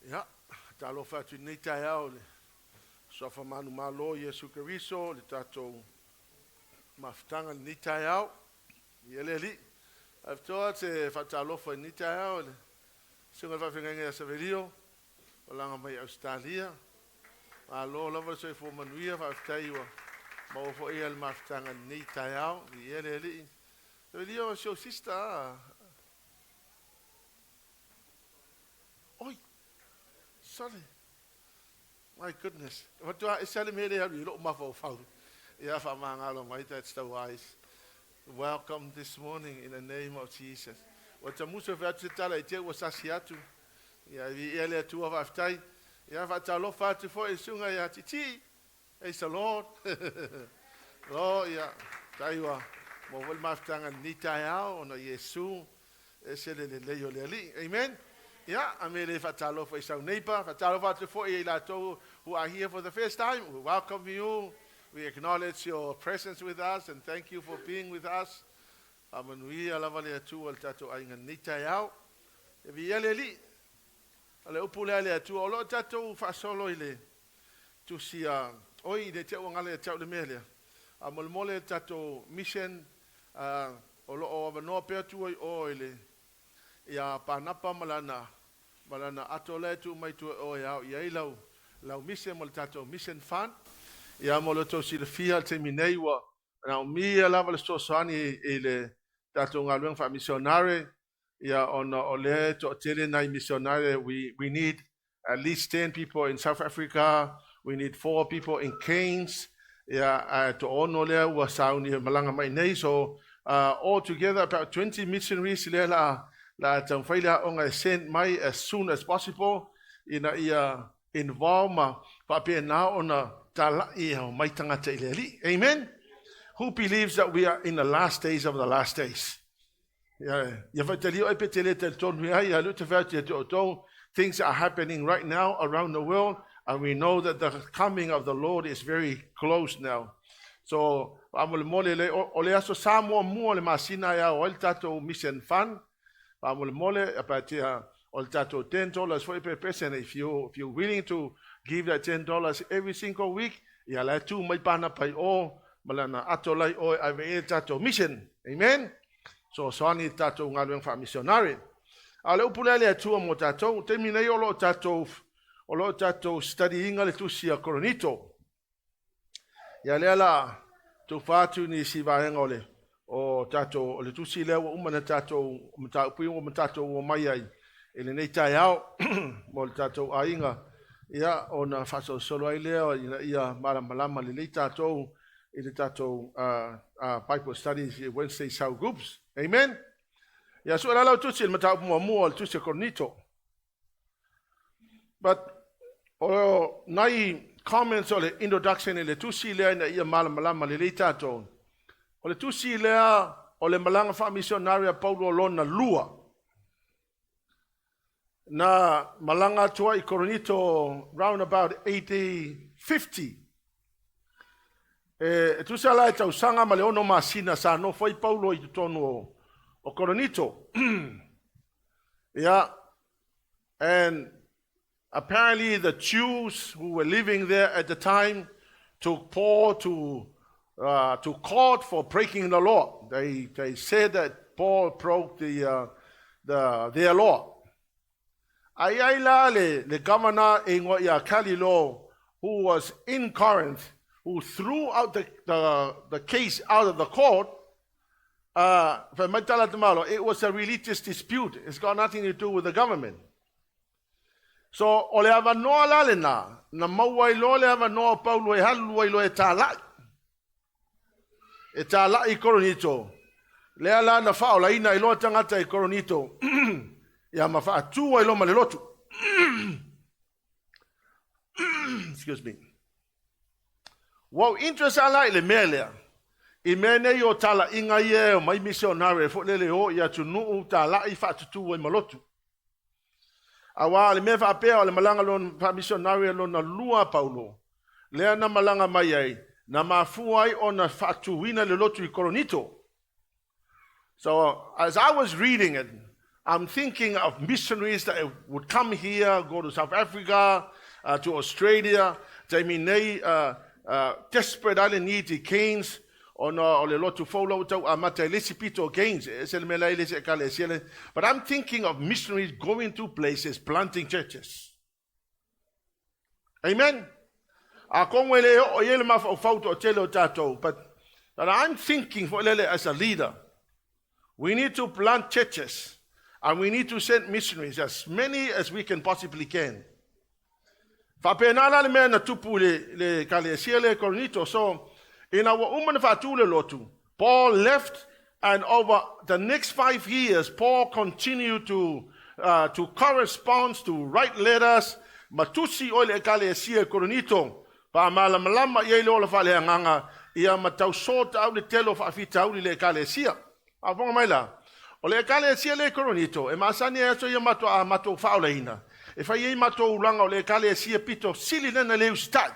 Ia, talofa atu i lenei taeao i le Suafa manumalo o Iesu Keriso, le tatou mafutaga i lenei taeao. Ia le Alii. Faafitoa te faatalofa i lenei taeao i le Susuga i le Faafeagaiga ia Savelio, malaga mai Ausetalia. Malo lava le soifua manuia, faafetai ua maua foi le mafutaga i lenei taeao. Ia le Alii. Savelio, it's your sister. Oi, sorry. My goodness. Matua ese le mea le alu i lou mafaufau. Ia faamagalo mai, that's the wise. Welcome this morning in the name of Jesus. Ua tamusu e fai atu se tala i te ua sasi atu. Ia viia le Atua, faafetai. Ia faatalofa atu foi i susuga ia Titi. Praise the Lord. Lo ia tai ua maua foi le mafutaga i lenei taeao ona Iesu ese le lelei o le Alii. Amen. Ia, a me le faatalofa i sau neighbor, faatalofa atu foi i latou who are here for the first time. We welcome you. We acknowledge your presence with us and thank you for being with us. Faamanuia lava le Atua i le tatou aiga i lenei taeao. E viia le Alii. O le upu lea a le Atua, o lo o tatou faasolo i le tusi a oi le te ua gala ia te au le mea lea. A molemole le tatou mission o lo o avanoa pea tua i o i le ia Pānapa ma lana ato lea e tuu mai tua o e ao i ai lau mission mo le tatou mission fund. Ia mo le tou silafia le taimi nei ua manaomia lava le fesoasoani i le tatou galuega faamisionare, ia ona o lea e toatele nai missionary. We need at least 10 people in South Africa. We need four people in Cairns. Ia 6 lea ua sauni e malaga mai nei, so all together about 20 missionaries lea la taumafai le aoga e send mai as soon as possible ina ia involve ma faapena ona talai e mai tagata i le Alii. Amen. Who believes that we are in the last days of the last days? Ia faitalia ai pe te le talitonu ai, ia lu te whai te o. Things are happening right now around the world, and we know that the coming of the Lord is very close now. So, faamolemole le o le aso Sa muamua le masina ia o le tatou mission fund. Faamolemole about o le tatou $10 for per person. If you're willing to give that $10 every single week, ia la tu mai pana pai o malana ato lai o ave e tatou mission. Amen. So soani tatou galuega faamisionare. A o le upu lea le Atua mo tatou, taimi nei o lo o tatou study-ina le tusi a Korinito. Ia lea la tufa atu nisi vaega o le o tatou o le tusi lea ua uma na tatou mataupu ua ma tatou o mai ai i lenei taeao mo le tatou aiga, ia ona faasolosolo ai lea ina ia malamalama lelei tatou i le tatou Bible studies i Wednesday cell groups. Amen. Ia sue la lau tusi le mataupu muamua o le tusi a Korinito. But o nai comments o le introduction i le tusi lea ina ia malamalama lelei tatou. O le tusi lea o le malaga faamisionari a Paulo lona lua. Na malaga atu ai i Korinito round about AD 50. E tusa la e tausaga ma le 6 masina sa nofo ai Paulo i totonu o Korinito. Yeah. And apparently the Jews who were living there at the time took Paul to court for breaking the law. They said that Paul broke their law. Ai ai la le governor e ingoa ia Galio, who was in Corinth, who threw out the case out of the court. Fai mai tala te malo, it was a religious dispute. It's got nothing to do with the government. So, o le avanoa la lena, na maua ai loa le avanoa o Paulo e alu ai loa e tālai. E tālai i Korinito. Lea la na whaolaina i loa tagata i Korinito. Ia ma whaatua i loa ma le lotu. Excuse me. Ua interest ala i le mea lea. I mea nei o talaiga ia e mai missionary fo lele o i atunuu talai faatutu ai ma lotu. Auā le mea faapea o le malaga lona faamisionari lona lua Paulo. Lea na malaga mai ai, na mafua ai ona faatuina le lotu i Korinito. So as I was reading it, I'm thinking of missionaries that would come here, go to South Africa, to Australia. Taimi nei, desperate ai le need i Cairns, ona o le lotu fou la ua tau amata i le isi pito o Cairns, e ese le mea la i le isi ekalesia le. But I'm thinking of missionaries going to places, planting churches. Amen. Atonu e le oo i ai le mafaufau toatele o tatou, but I'm thinking for lele as a leader, we need to plant churches and we need to send missionaries as many as we can possibly can. Faapena la le mea na tupu le ekalesia le Korinito. So, ina ua uma na faatu le lotu, Paul left, and over the next 5 years, Paul continued to correspond, to write letters, ma tusi o le ekalesia Korinito, pa malamalama i ai le ola faaleagaga, ia ma tau sort out le tele o faafitauli le ekalesia. A fonga mai la, o le ekalesia le Korinito, e masani e aso ia mato a matou faaolaina, e fai ai matou ulaga o le ekalesia pito sili lena le usitai.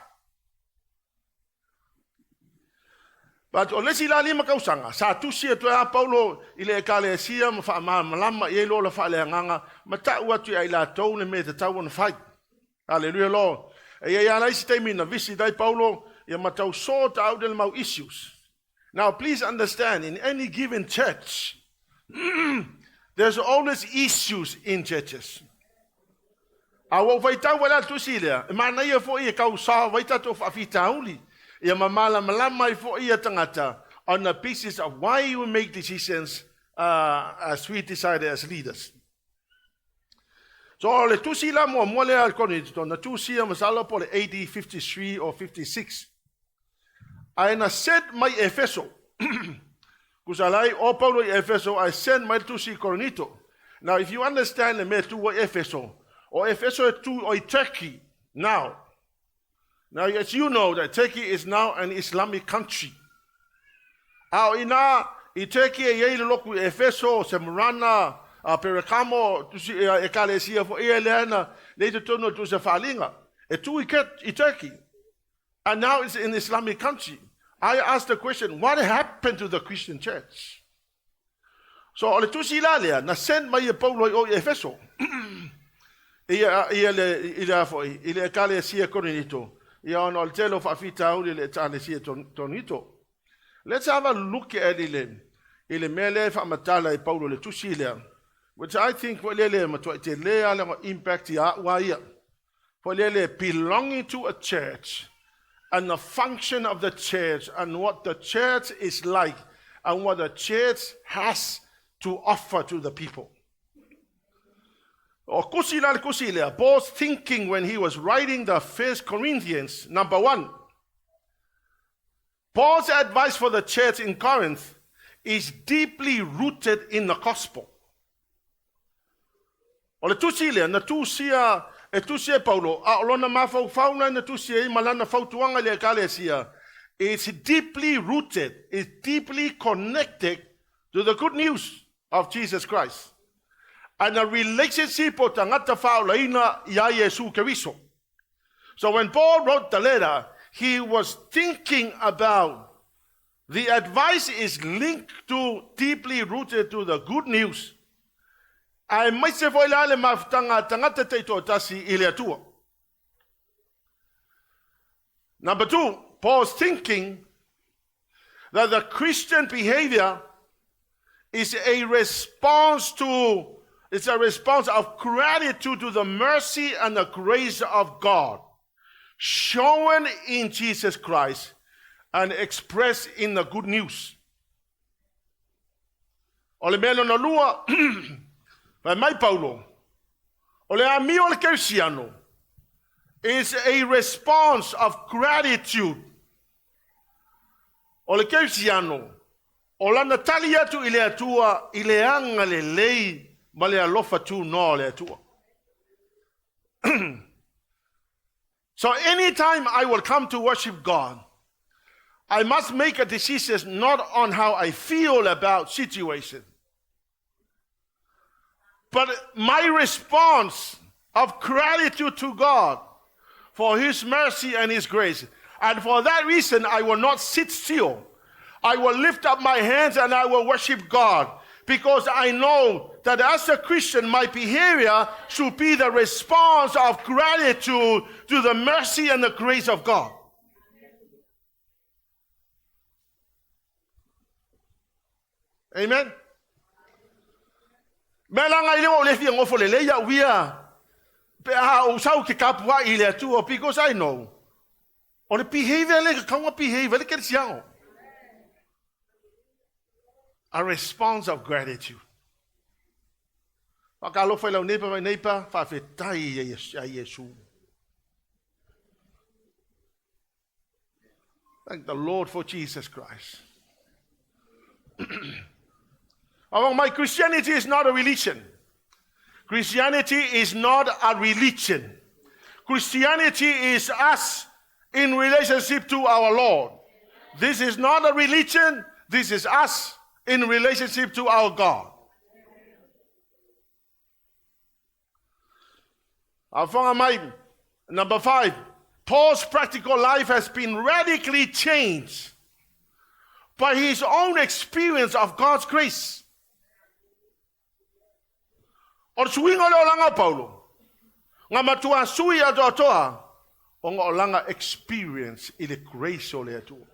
But o le isi la 5 tausaga, sa tusi atu ai a Paulo i le ekalesia ma faamalamalama i ai lo la faaleagaga, ma tau atu i latou le mea tatau ona fai. Hallelujah Lord. E ia ala isi taimi na visit ai Paulo, ia ma tau sort out le mau issues. Now please understand, in any given church, there's always issues in churches. A ua faitau wala tusi lea, e manaia foi e kau sa vai tatou faafitauli. Ia ma malamalama ai foi ia tagata on the basis of why we make decisions as we decide as leaders. So o le tusi la muamua lea al Korinito, na tusia masalo po le AD 53 or 56. Ae na send mai Efeso. Kusalai o Paulo i Efeso, ae send mai tusi i Korinito. Now if you understand le mea tu o Efeso, o Efeso e tu o i Turkey now. Now, as you know, that Turkey is now an Islamic country. A o ina i Turkey e iai le loku i Efeso, Smyrna, Pergamo, tusi, e ekalesia fo ia le ana, le i totonu o tusi faaliga. E tu i Turkey. And now it's an Islamic country. I asked the question, what happened to the Christian church? So, o le tusi la lea, na send mai e Paulo i o i Efeso. Ia, ia le, i le afoi, i le ekalesia Korinito. Ia ona o le tele o faafitauli le ekalesia Korinito. Let's have a look at i le mea lea e faamatala e Paulo le tusi lea. Which I think foi lele matua i te lea le impact ia ua ia. Foi lele belonging to a church and the function of the church and what the church is like and what the church has to offer to the people. O kusi la le kusi lea, Paul's thinking when he was writing the First Corinthians, number one. Paul's advice for the church in Corinth is deeply rooted in the gospel. O le tusi lea, na tusia, e tusi e Paulo, a o lona mafaufau na tusi e malana fautuanga le ekalesia, it's deeply rooted, it's deeply connected to the good news of Jesus Christ. And a relationship o tagata faaolaina ia Iesu Keriso. So when Paul wrote the letter, he was thinking about the advice is linked to, deeply rooted to the good news. Ae maise foi la le mafutaga tagata taitoatasi i le Atua. Number two, Paul's thinking that the Christian behavior is a response to it's a response of gratitude to the mercy and the grace of God shown in Jesus Christ and expressed in the good news. O le mea lona lua, fai mai Paulo, o le amio o le kerisiano is a response of gratitude. O le kerisiano, o lana tali atu i le Atua i le aga lelei ma le alofa tunoa o le Atua. So anytime I will come to worship God, I must make a decision not on how I feel about situation, but my response of gratitude to God for His mercy and His grace. And for that reason, I will not sit still. I will lift up my hands and I will worship God. Because I know that as a Christian, my behavior should be the response of gratitude to the mercy and the grace of God. Amen. Me langa ile o le fia ngofo le leia uia. Pe a o sau ke kapua i le atua, because I know. O le behavior le kaunga behavior le kerisiango. A response of gratitude. Whakalofa i lau neipa mai neipa, whawhetai ia Yesu. Thank the Lord for Jesus Christ. My Christianity is not a religion. Christianity is not a religion. Christianity is us in relationship to our Lord. This is not a religion. This is us in relationship to our God. Number 5, Paul's practical life has been radically changed by his own experience of God's grace. O le suiga o le olaga o Paulo, nga matua sui atoatoa, o nga olaga experience i le grace o le Atua.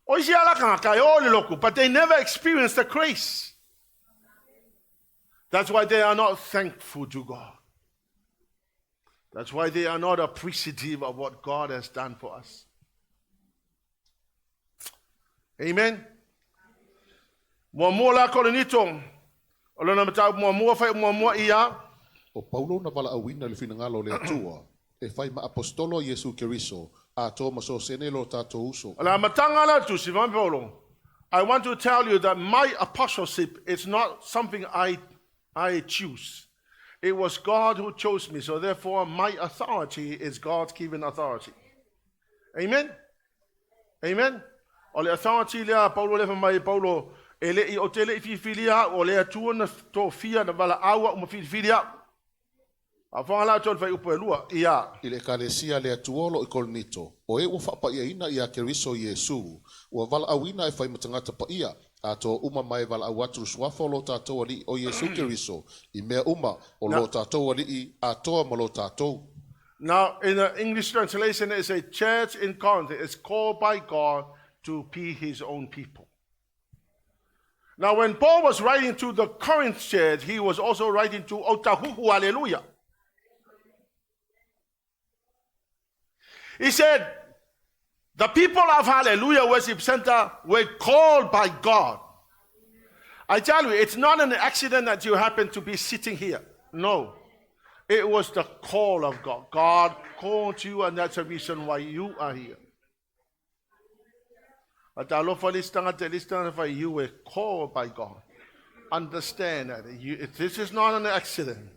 O isi ala kanga kai o le loku, but they never experience the grace. That's why they are not thankful to God. That's why they are not appreciative of what God has done for us. Amen. Mua la Korinito. O lona matau mua fai mua ia. O Paulo na wala awina le finangalo le atua. E fai ma apostolo Yesu Keriso. A tō maso sene lo tātou uso. La matanga la tu si Paulo. I want to tell you that my apostleship is not something I choose. It was God who chose me. So therefore, my authority is God's given authority. Amen? Amen? O le authority lea, Paulo le mai Paulo, e le i o te le i fifilia, o le atua na tō fia na wala aua uma fifilia. A whanga la tō whai upo e lua, ia. I le ekalesia le atua lo i Korinito, o e ua whapaia ina ia Keriso Iesu, ua wala awina e whai matangata pa ia, a tō uma mai wala au atu suafa o lo tātou ali o Iesu Keriso, i mea uma o lo tātou ali i a toa ma lo tātou. Now, in the English translation, it's a church in Corinth. It's called by God to be his own people. Now, when Paul was writing to the Corinth church, he was also writing to Otahuhu, hallelujah. He said, the people of Hallelujah Worship Center were called by God. I tell you, it's not an accident that you happen to be sitting here. No. It was the call of God. God called you, and that's the reason why you are here. You were called by God. Understand that. This is not an accident.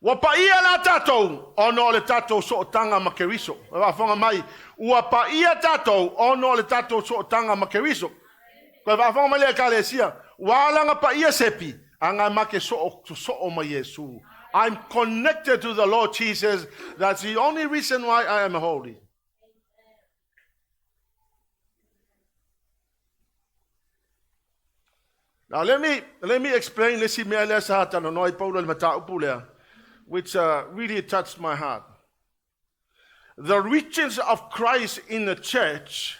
Ua paia la tātou, ono o le tātou sootanga ma Keriso. Ua whafonga mai, ua paia tātou, ono o le tātou sootanga ma Keriso. Koe whafonga mai le ekalesia, ua alanga paia sepi, anga make so ma Yesu. I'm connected to the Lord Jesus. That's the only reason why I am holy. Now let me explain lesi mea lea sa hatano noa i Paulo le mataupu lea, which really touched my heart. The riches of Christ in the church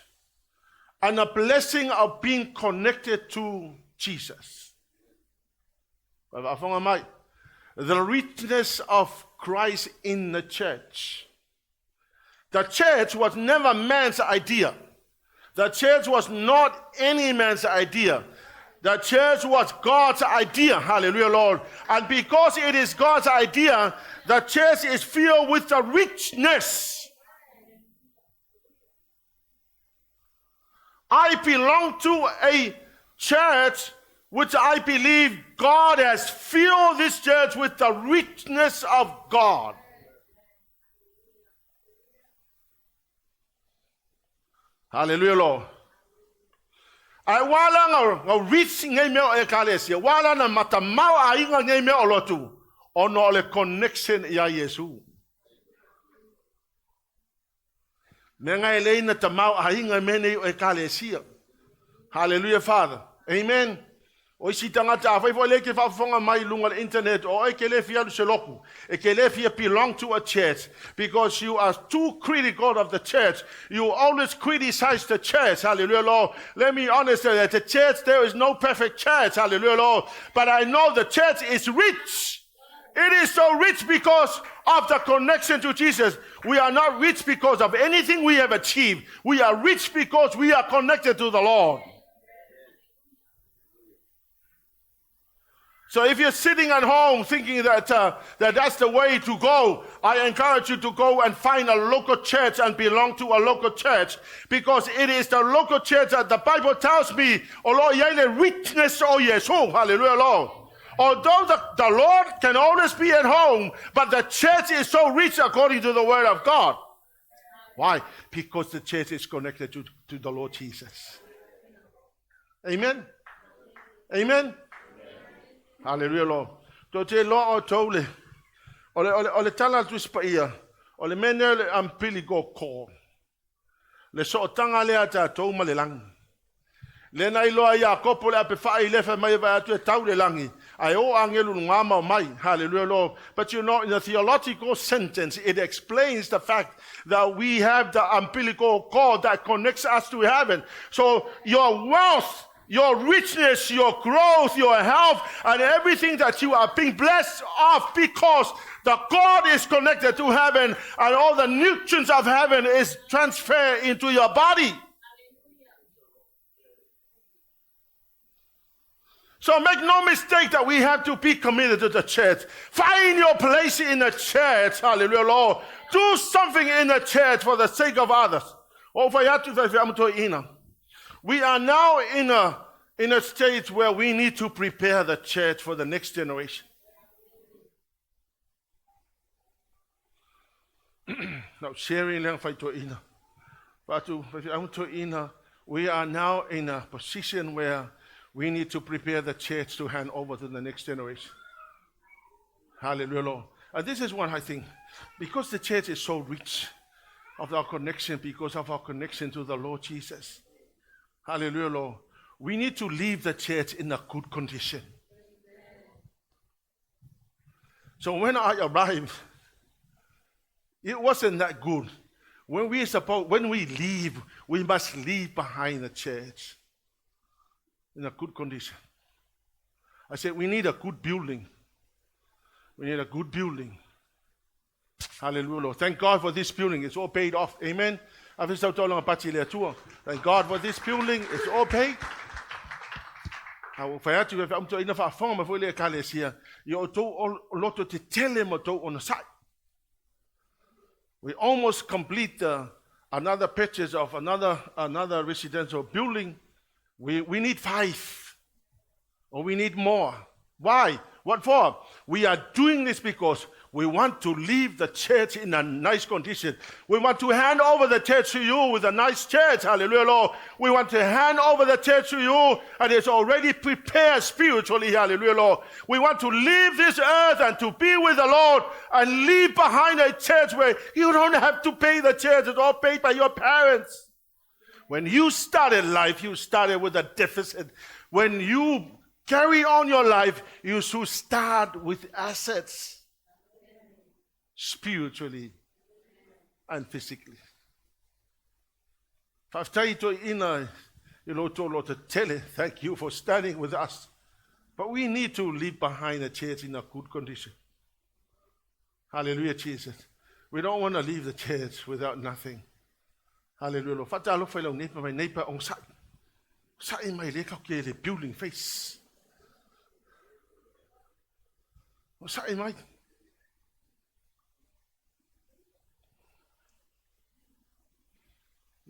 and the blessing of being connected to Jesus. The richness of Christ in the church. The church was never man's idea. The church was not any man's idea. The church was God's idea. Hallelujah, Lord. And because it is God's idea, the church is filled with the richness. I belong to a church which I believe God has filled this church with the richness of God. Hallelujah, Lord. Ai wala nga rich ngai mea o ekalesia, wala na matamau a inga ngai mea o lotu, ono o le connection ia Yesu. Mea ngai e leina tamau a inga mene o ekalesia. Hallelujah, Father. Amen. O isi tagata afai foi le ke faafofoga mai i luga o le internet, o oe ke le fia alu se loku, e ke le fia belong to a church because you are too critical of the church. You always criticize the church. Hallelujah, Lord. Let me honest that the church, there is no perfect church. Hallelujah, Lord. But I know the church is rich. It is so rich because of the connection to Jesus. We are not rich because of anything we have achieved. We are rich because we are connected to the Lord. So if you're sitting at home thinking that, that that's the way to go, I encourage you to go and find a local church and belong to a local church because it is the local church that the Bible tells me, o lo i ai le richness o Iesu. Hallelujah, Lord. Although the Lord can always be at home, but the church is so rich according to the word of God. Why? Because the church is connected to the Lord Jesus. Amen? Amen? Hallelujah, Lord. To te loa o taule. O le, o le, o le tala atu ispa o le mea le umbilical cord. Le sootanga lea tatou ma le lagi. Le na iloa Iakopo le ape faa i lefa mai vai atu e tau le lagi. Ae o angelu ngā mau mai. Hallelujah, Lord. But you know, in a theological sentence, it explains the fact that we have the umbilical cord that connects us to heaven. So your wealth, your richness, your growth, your health, and everything that you are being blessed of because the God is connected to heaven and all the nutrients of heaven is transferred into your body. So make no mistake that we have to be committed to the church. Find your place in the church. Hallelujah, Lord. Do something in the church for the sake of others. We are now in a stage where we need to prepare the church for the next generation. Now, sharing we are now in a position where we need to prepare the church to hand over to the next generation. Hallelujah, Lord. And this is what I think. Because the church is so rich of our connection, because of our connection to the Lord Jesus. Hallelujah, Lord. We need to leave the church in a good condition. So when I arrived, it wasn't that good. When we leave, we must leave behind the church in a good condition. I said, we need a good building. We need a good building. Hallelujah, Lord. Thank God for this building. It's all paid off. Amen. Thank God for this building. It's all paid. We almost complete another purchase of another residential building. We need 5, or we need more. Why? What for? We are doing this because we want to leave the church in a nice condition. We want to hand over the church to you with a nice church. Hallelujah, Lord. We want to hand over the church to you and it's already prepared spiritually. Hallelujah, Lord. We want to leave this earth and to be with the Lord and leave behind a church where you don't have to pay the church. It's all paid by your parents. When you started life, you started with a deficit. When you carry on your life, you should start with assets. Spiritually and physically. Thank you for standing with us. But we need to leave behind the church in a good condition. Hallelujah, Jesus. We don't want to leave the church without nothing. Hallelujah. Building face.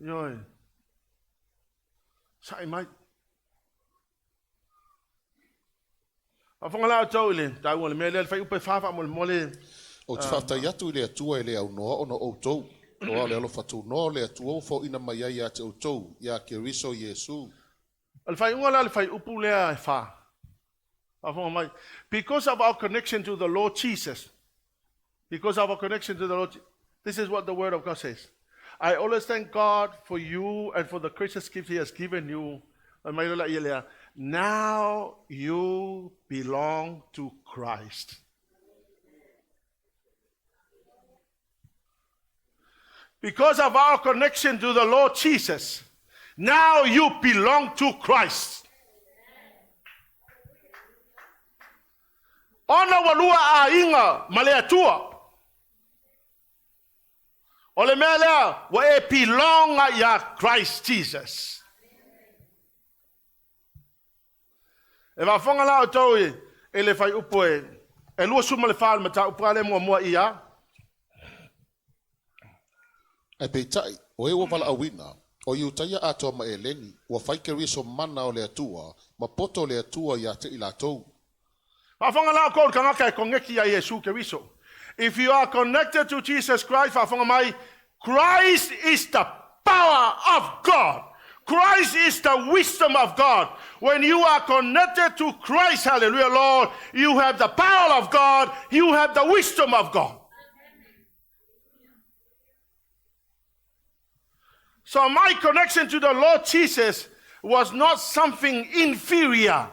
Yoi. Sai mai. A whanga lau tau le, tau le mea le whai upe whawha mo le mole. O te whaatai atu i le atua e le au noa ona o tau. O a le alo whatu noa le atua o fo ina mai ai a te o tau, ia ke riso Iesu. O le whai unga la le whai upu lea e wha. A whanga mai. Because of our connection to the Lord Jesus, because of our connection to the Lord, this is what the word of God says. I always thank God for you and for the gracious gift He has given you. Now you belong to Christ. Because of our connection to the Lord Jesus, now you belong to Christ. Ona ua lua aiga ma le Atua. O le mea lea, ua e belong iā Christ Jesus. E faafofoga la outou i le fuaiupu e 24 o le mataupu lava lea muamua ia. Ae peitai, o e ua valaauina, o Iutaia atoa ma Eleni, ua fai Keriso mana o le Atua, ma poto o le Atua ia te i latou. Faafofoga la outou le tagata e koneki iā Iesu Keriso. If you are connected to Jesus Christ, faafofoga mai, Christ is the power of God. Christ is the wisdom of God. When you are connected to Christ, hallelujah, Lord, you have the power of God, you have the wisdom of God. So my connection to the Lord Jesus was not something inferior.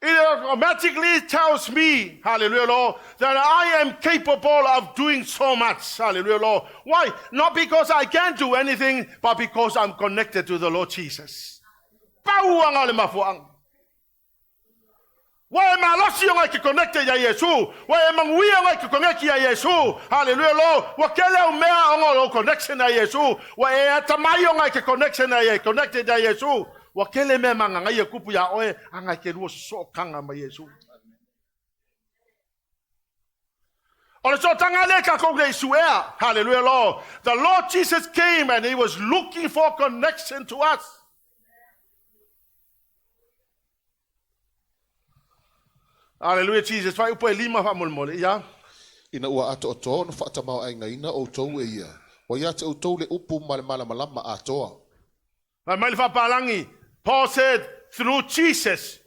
It automatically tells me, hallelujah, Lord, that I am capable of doing so much, hallelujah, Lord. Why? Not because I can do anything, but because I'm connected to the Lord Jesus. Pau anga le mafuaga. Ua e malosi ona e ke connecte ia Iesu. Ua e manuia ona e ke connect ia Iesu. Hallelujah, Lord. Ua kele au mea ona o lou connection ia Iesu. Ua e atamai ona e ke connection ia connected ia Iesu. Ua kele mea magagaia kupu iā oe aga e ke lua sosootaga ma Iesu. O le sootaga lea tatou le i suea. Hallelujah, Lord. The Lord Jesus came and he was looking for connection to us. Hallelujah, Jesus. Fuaiupu e 5 faamolemole. Ia. Ina ua atoatoa ona faatamaoaigaina outou e ia, ua ia te outou le upu ma le malamalama atoa. Fai mai le faapalagi, Paul said, through Jesus,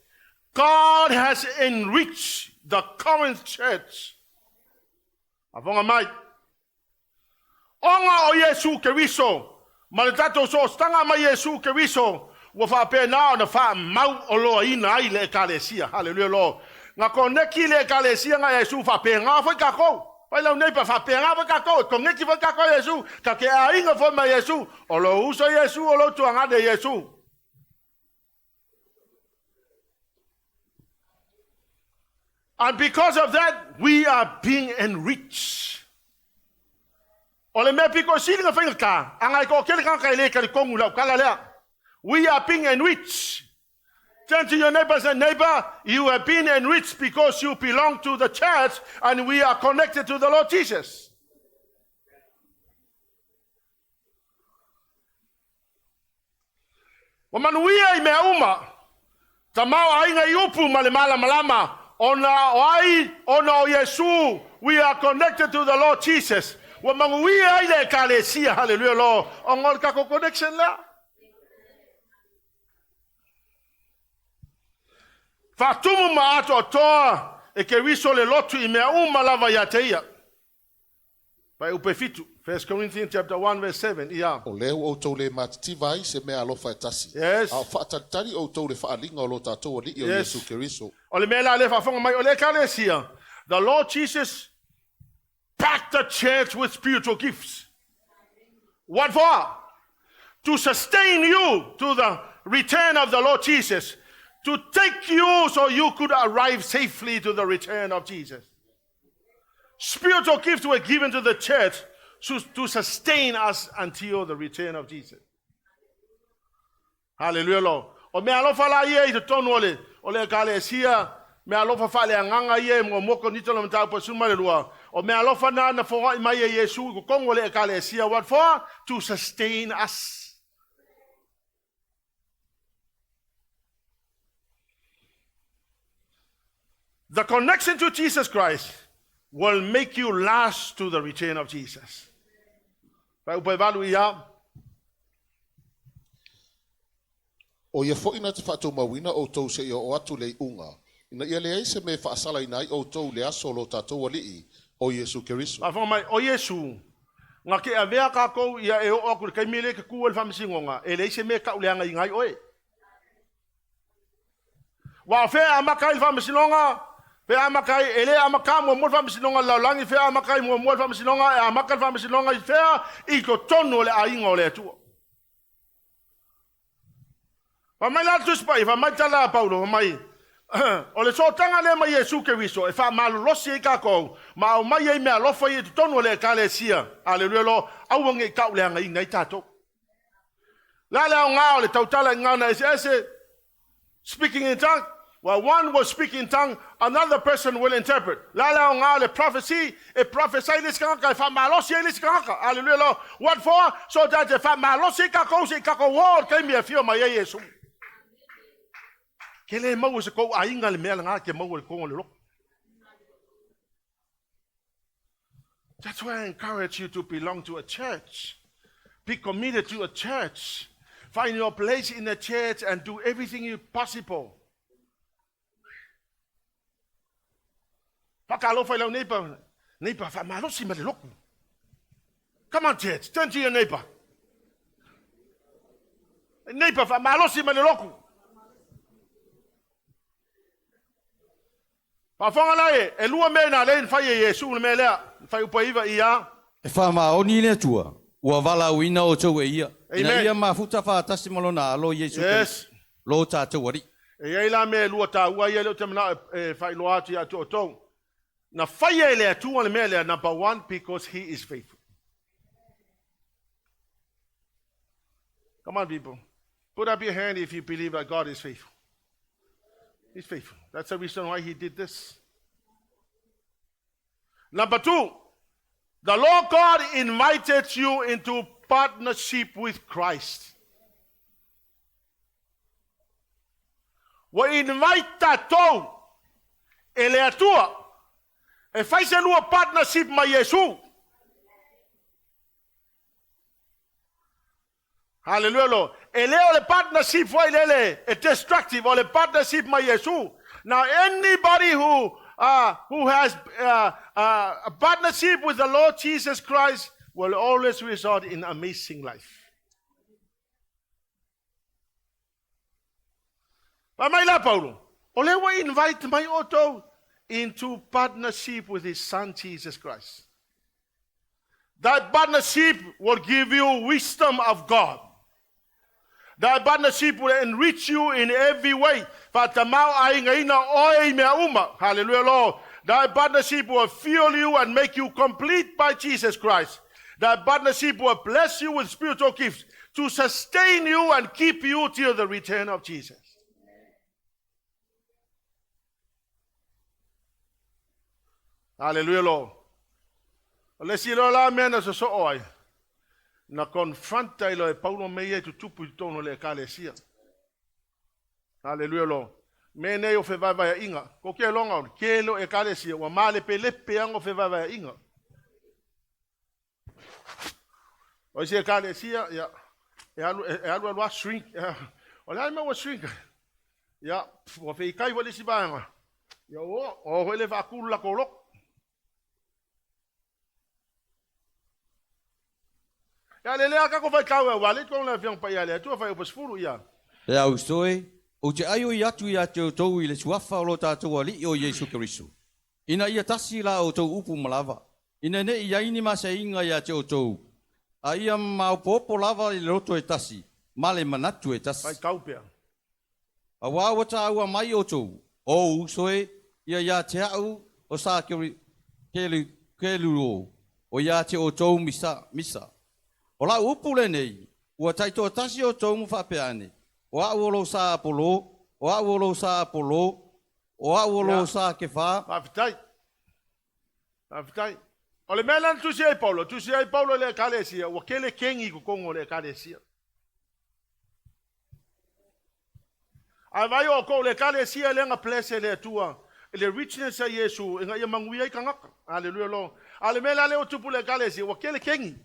God has enriched the Corinth church. Faafofoga mai. Ona o Iesu Keriso, ma le tatou soositaga ma Iesu Keriso, ua faapena ona faamauoloaina ai le Ekalesia. Haleluia Lord. Na koneki le Ekalesia na Iesu faapena foi tatou. Fai lau neighbor, faapena foi tatou, e koneki foi tatou Iesu, ta te aiga foi ma Iesu, o lou uso Iesu, o lou tuagane Iesu. And because of that, we are being enriched. O le mea pito sili na faigata, aga e toatele tagata e le talitonu i lau tala lea. We are being enriched. Turn to your neighbor and say, neighbor, you have been enriched because you belong to the church and we are connected to the Lord Jesus. Ua manuia i mea uma, tamaoaiga i upu ma le malamalama, ona o ai? Ona o Iesu, we are connected to the Lord Jesus. Ua manuia ai le Ekalesia, haleluia Lord, ona o le tatou connection lea. Faatumu ma atoatoa e Keriso le lotu i mea uma lava ia te ia. Fuaiupu e 7, 1 Corinthians chapter 1 verse 7, ia. O lea ua outou le matitiva ai se mea alofa e tasi, Yes. a o faatalitali outou le faaaliga o lo tatou Alii o Yes. Iesu Keriso. O le mea la lea faafofoga mai, o le Ekalesia, the Lord Jesus packed the church with spiritual gifts. What for? To sustain you to the return of the Lord Jesus. To take you so you could arrive safely to the return of Jesus. Spiritual gifts were given to the church to sustain us until the return of Jesus. Hallelujah, Lord. O mea alofa la ia i totonu o le, o le Ekalesia, mea alofa faaleagaga ia e muamua Korinito le mataupu e 12, o mea alofa na na foai mai e Iesu i totonu o le Ekalesia, what for? To sustain us. The connection to Jesus Christ will make you last to the return of Jesus. Fuaiupu e 8 ia. O ia foi na te faatumauina outou seia oo atu le iuga, ina ia leai se mea e faasalaina ai outou i le aso o lo tatou Alii, O Iesu Keriso. Faafofoga mai, o Iesu, na te avea tatou ia e oo atu i le taimi lea e te tu ai i le faamasinoga, e leai se mea e tauleagaina ai oe. Aua o fea e amata ai le faamasinoga? Fea e amata ai? E le amata muamua le faamasinoga i le lalolagi, fea e amata ai muamua le faamasinoga? E amata le faamasinoga i fea? I totonu o le aiga o le Atua. Fai mai la le Tusi Paia, fai mai le tala a Paulo, fai mai, o le sootaga lea ma Iesu Keriso e faamalolosi ai tatou ma aumai ai meaalofa ia i totonu o le Ekalesia. Aleluia Lord, aua ne i tauleagaina ai tatou. Le a le aoga o le tautala i gagana eseese? Speaking in tongue? Well, one will speak in tongue, another person will interpret. Le a le aoga o le prophecy? E prophesy le isi tagata e faamalosi ai le isi tagata. Aleluia Lord. What for? So that e faamalosi ai tatou se i tatou o i le taimi e afio mai ai Iesu. Ke le maua se tou aiga le mea lena ke maua i totonu o le lotu. That's why I encourage you to belong to a church. Be committed to a church. Find your place in the church and do everything you possible. Faatalofa i lau neighbor, neighbor, faamalosi ma le lotu. Come on church, turn to your neighbor. Neighbor, faamalosi ma le lotu. Faafofoga la e, e lua mea na lea na fai e Iesu le mea lea, na fai upu ai iva ia. E faamaoni le Atua, ua valaauina outou e Ia, ina ia Amen. mafuta faatasi ma Lona Alo Iesu Yes. Keriso, lo tatou Alii. E i ai la mea e lua taua ia lea ou te manao e faailoa atu ia te outou. Na faia e le Atua le mea lea, number one, because he is faithful. Come on, people. Put up your hand if you believe that God is faithful. He's faithful. That's the reason why he did this. Number two, the Lord God invited you into partnership with Christ. Ua invite tatou e le Atua e fai se lua partnership ma Iesu. Hallelujah Lord. E le o le partnership foi lele e destructive, o le partnership ma Iesu. Now anybody who has a partnership with the Lord Jesus Christ will always result in amazing life. Fai mai la Paulo, o lea ua invite mai outou into partnership with his son Jesus Christ. That partnership will give you wisdom of God. That partnership will enrich you in every way. Faatamao aigaina oe i mea uma. Hallelujah, Lord. That partnership will fuel you and make you complete by Jesus Christ. That partnership will bless you with spiritual gifts to sustain you and keep you till the return of Jesus. Hallelujah, Lord. O le isi loa la mea na sosoo ai, na confronta ai loa e Paulo mea ia e tutupu i totonu o le ekalesia. Hallelujah, Lord. Mea nei o fevaevaeaiga. Ko ke iloga o le tele o ekalesia ua malepelepe lava o fevaevaeaiga. O isi ekalesia, ia, e alu, e alu alu a shrink. O le a le mea ua shrink ai? Ia, ua feikai foi le isi vaega. Ia, ua o foi le faatulu latou lotu. Ia, le lea tatou faitau e aua le tonu le Afioga Paia a le Atua, Fuaiupu 10, ia. Le au uso e, ou te aioi atu ia te outou i le suafa o lo tatou Alii o Iesu Keriso, ina ia tasi la outou upu ma lava, ina ne i ai ni maseiga ia te outou, a ia maopoopo lava i le loto e tasi ma le manatu e tasi. Faitau pea. Auā ua taua mai outou, o uso e, ia ia te a'u o sa Keluo, o ia te outou misa, misa. O la'u upu lenei, ua taitoatasi outou ma faapea ane, O a'u o lo sa Apolo, o a'u o lo sa Apolo, o a'u o lo Ia. sa Kefa. Faafetai. Faafetai. O le mea lea na tusi ai Paulo, tusi ai Paulo i le ekalesia, ua tele kegi i totonu o le ekalesia. Ae vaai o outou, o le ekalesia lea na bless e le Atua i le richness a Iesu ina ia manuia ai tagata. Aleluia Lord. A o le mea la lea ua tupu i le ekalesia, ua tele kegi.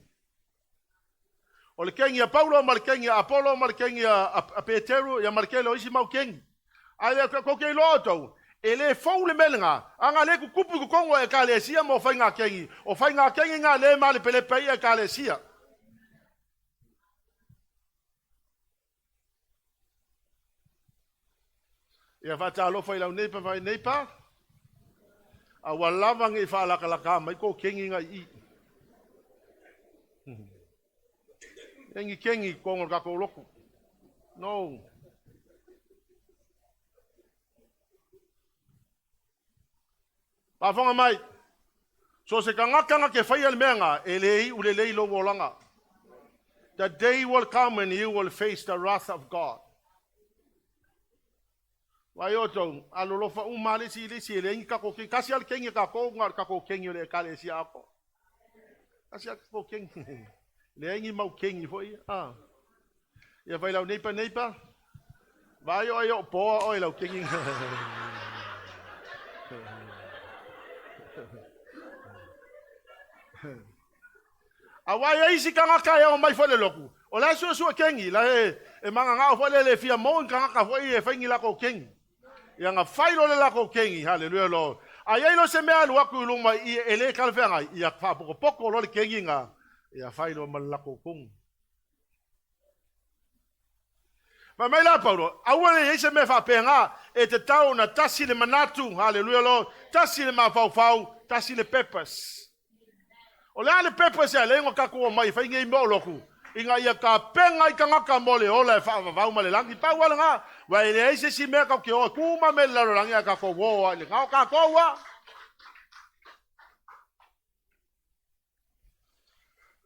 O le kegi a Paulo ma le kegi a Apolo ma le kegi a Peteru ia ma le tele o isi mau kegi. Ae kou te iloa outou, E le fou le mea lena, ana lea e tutupu i totonu o Ekalesia ma o faigakegi, o faigakegi na lea e malepelepe ai Ekalesia. Ia faatalofa i lau neipa ma neipa, a ua lava nei faalakalaka mai ko kengi ngai i. E ni kengi kongo kako loku. No. Faafofoga mai, so se tagata na te faia le mea lena, e le iu lelei lou olaga. The day will come when you will face the wrath of God. Vai outou, alolofa uma le isi i le isi, e leai ni tatou kengi. Tasi lava le kengi a tatou, na o le tatou kengi o le Ekalesia atoa. Tasi lava le tatou kengi. Leai ni mau kengi foi ia. Ah. Ia fai lau neipa neipa. Vai oe o poa oe lau kengi. Aua e i ai isi tagata e omai foi i le lotu, o la e suesue kengi, la e e mananao foi lele e fia maua ni tagata foi e fai ni latou kengi. Ia na fai loa le latou kengi, haleluia Lord. A i ai loa se mea alu atu i luma i e le talafeagai, ia faapotopoto loa le kengi na, ia fai loa ma le latou tonu. Fai mai la Paulo, aua ne i ai se mea faapena, e tatau ona tasi le manatu, haleluia Lord, tasi le mafaufau, tasi le purpose. O le a le purpose e ala ai ona tatou omai e fai nei mea o lotu? Ina ia tapena ai tagata mo le ola e faavavau ma le lagi. Pau lava lena, aua e leai se isi mea tatou te o e tu ma mea i le lalolagi ae tatou o lava i le na o tatou lava.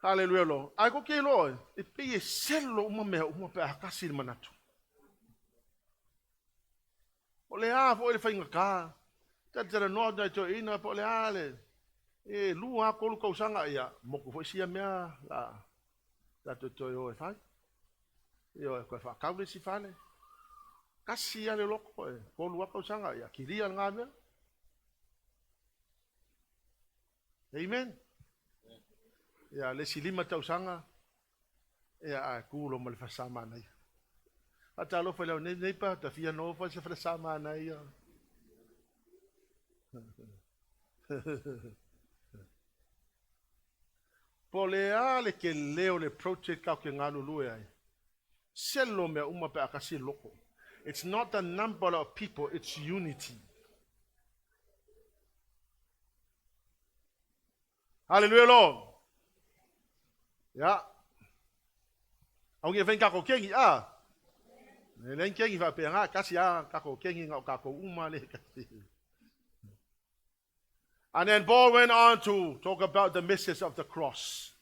Haleluia Lord. Ae tou te iloa, e pei e selo uma mea uma pe a tasi le manatu. Po o le a foi le faigata, talatalanoa atu nai toeaiina po o le a le, e 2 lava 3 tausaga, ia motu foi sia mea la tatou toe o e fai. Ioe, toe faatau le isi fale. Tasi lava le loto, e 3 lava tausaga, ia kilia lena mea. Amen. Ia, le isi 5 tausaga, ia, ae tu loa ma le falesa manaia. Faatalofa i lau nei neighbor, ta fia nofo i se falesa manaia. Po o le a le tele o le project tatou te galulue ai, selo mea uma pe a tasi le loko. It's not the number of people, it's unity. Hallelujah Lord. Ya. Au nge whain kako kengi, a. Ne lein kengi wha pe ngā, kasi a kako kengi ngā o kako uma le kasi. And then Paul went on to talk about the message of the cross.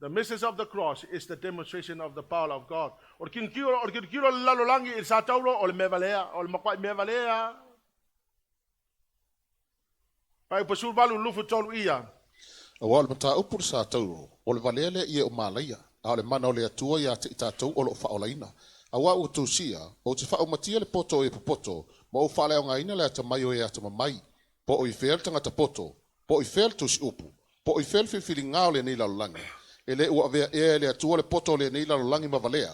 The message of the cross is the demonstration of the power of God. O le kilokilo, o le kilokilo le lalolagi i le sa taulo, o le mea valea, o le makuai mea valea. Fuaiupu 18 23 ia. Aua o le mataupu i le sa tauro, o le valea lea ia o malaia, a o le mana o le Atua iā te i tatou o lo o faaolaina. Auā ua tusia, ou te faaumatia le poto o e popoto, ma ou faaleaogaina le atamai o e atamamai. Po o i fea le tagata poto, po o i fea le tusiupu, po o i fea le filifiliga o lenei lalolagi, e le ua avea ea e le Atua le poto o lenei lalolagi ma valea?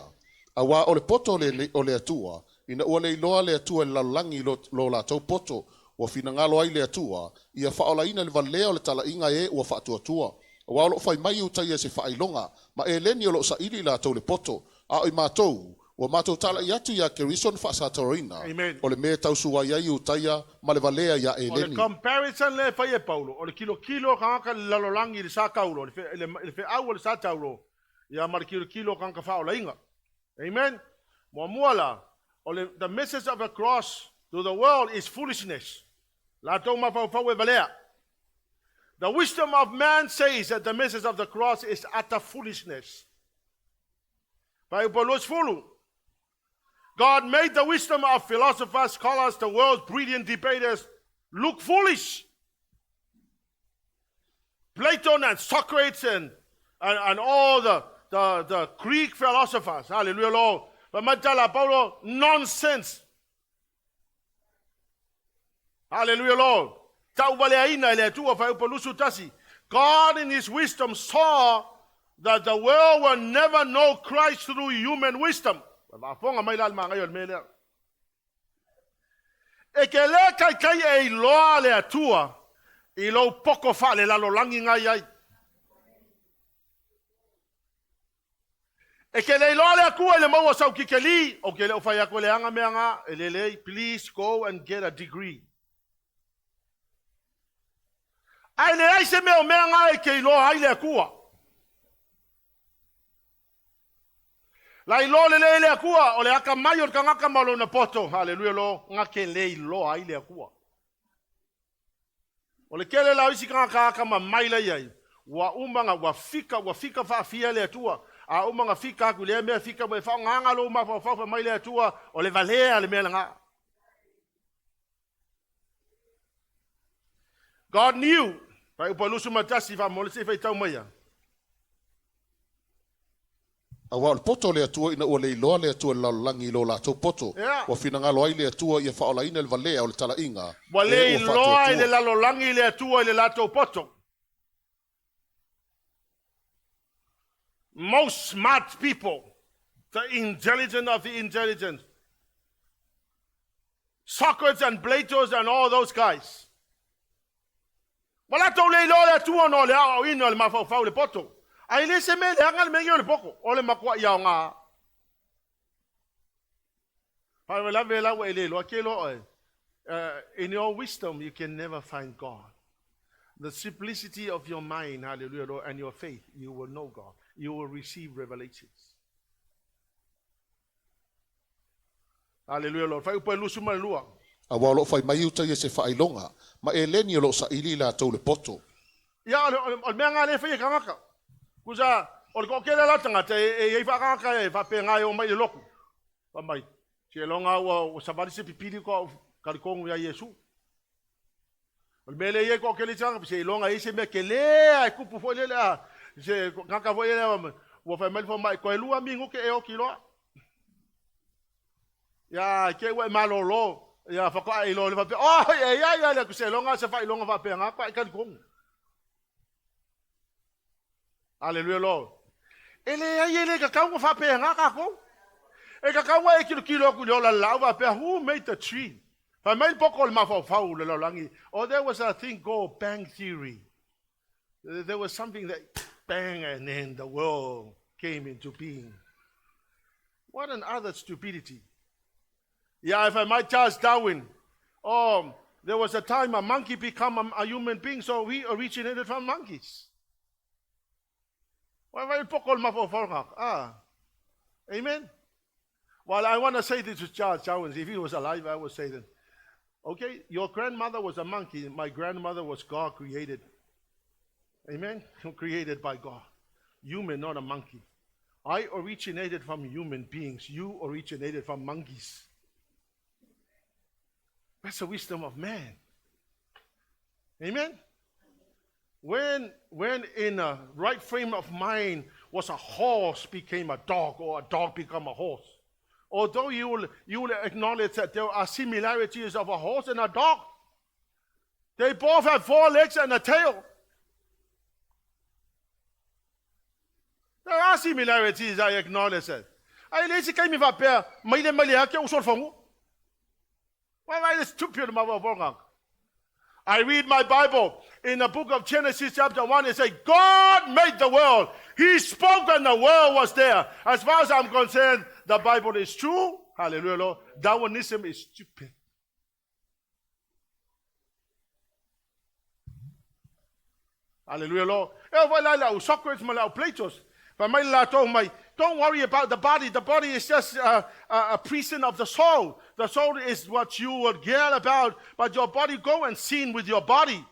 Auā o le poto o lenei, o le Atua, ina ua le iloa le Atua e le lalolagi i lo, lo latou poto, ua finagalo ai le Atua, ia faaolaina i le valea o le talaiga e ua faatuatua. Auā o lo o fai mai Iutaia i se faailoga, ma Eleni o lo o saili i latou le poto, a o i matou, ua matou talaʻi atu iā Keriso na faasatauaina, Amen. o le mea e tausu ai ai Iutaia ma le valea iā O le Eleni. comparison lea e fai e Paulo, o le kilokilo o tagata i le lalolagi i le sa taulo, i le, i le feau o le sa taulo, ia ma le kilokilo o tagata faaolaina. Amen. Muamua la, o le, the message of the cross to the world is foolishness. Latou mafaufau e valea. The wisdom of man says that the message of the cross is utter foolishness. Fuaiupu 20. God made the wisdom of philosophers, scholars, the world's brilliant debaters look foolish. Plato and Socrates and all the Greek philosophers, hallelujah, Lord. But Matala Paulo, nonsense. Hallelujah, Lord. Tauvaleaina e le Atua fuaiupu 21. God in his wisdom saw that the world will never know Christ through human wisdom. Faafofoga mai la le magaia o le mea lea. E ke le taitai e iloa le Atua i lou poto faalelalolagi na i ai. E ke le iloa le Atua i le maua sau tikeli, o ke le o fai atu le anga mea ngā, e lelei, please go and get a degree. Ae leai se mea o mea ngā e ke iloa ai le Atua. La iloa lelei le Atua, o le akamai o le tagata ma lona poto, haleluia lo, nga ke le iloa ai le Atua. O le kele la o isi tagata akamamai la i ai, ua uma na ua fika faafia le Atua. A uma na fika atu lea mea fika mai faaaogaga lou mafaufau fai mai le Atua, o le valea le mea lena. God knew. Pai upa 21 fa mo le se fai tau mai ia. Auā o le poto o le Atua ina ua le iloa le Atua i le lalolagi i lo latou poto. Ua finagalo ai le Atua ia faaolaina le valea o le talaʻiga. Ua e le ua iloa i le faatuatua. lalolagi le Atua i le latou poto. Most smart people, the intelligent of the intelligent, Socrates and Plato and all those guys. Ua latou le iloa le Atua no le aoaoina o le mafaufau le poto. Ae le se mea leaga le mea o le poto, o le matuai aoga. Faalavelave la ua e le iloa ke loa oe. In your wisdom, you can never find God. The simplicity of your mind, hallelujah, Lord, and your faith, you will know God. You will receive revelations. Hallelujah, Lord. Fai upa 22. Auā o loo fai mai uta ia se faailoga, ma eleni o loo saili latou le poto. Ia, o le mea ngā le whai e kangaka. Kusa, o le toatele la tagata e i ai faakagaka e faapega e oo mai i le lotu. Fai mai, seiloga ua savali se pipili ko talitonu ia Iesu. O le mea lea e i ai toatele tagata, seiloga e i ai se mea telē a e tupu foi lele a, se tagata foi lele ua fai mai le fomai, toe 2 minute e oti loa. Ia, te ua e malolo, ia faatoa e iloa le faapea, oh, e ia ia le seiloga se faailoga faapega, faatoa e talitonu. Hallelujah, Lord. E leai e le tatau ona faapega tatou. E tatau e kilokilo atu i le ola laau faapea, who made the tree? Fai mai le poto o le mafaufau le lalolagi. Oh, there was a thing called bang theory. There was something that bang and then the world came into being. What an other stupidity. Yeah, if I might Charles Darwin, oh, there was a time a monkey become a human being, so we originated from monkeys. Ah. Amen. Well, I want to say this to Charles Darwin. If he was alive, I would say that. Okay, your grandmother was a monkey. My grandmother was God created. Amen. Created by God. Human, not a monkey. I originated from human beings. You originated from monkeys. That's the wisdom of man. Amen. When in a right frame of mind was a horse became a dog or a dog become a horse. Although you will acknowledge that there are similarities of a horse and a dog. They both have four legs and a tail. There are similarities, I acknowledge that. Ae le isi kaimi faapea, mai le mai le ake o solofanua. Why is stupid ma I read my Bible in the book of Genesis, chapter 1. It says, God made the world. He spoke and the world was there. As far as I'm concerned, the Bible is true. Hallelujah, Lord. Darwinism is stupid. Hallelujah, Lord. E vai la lau Socrates ma lau Platos. Fai mai latou mai, don't worry about the body. The body is just a prison of the soul. The soul is what you will care about, but your body, go and sin with your body.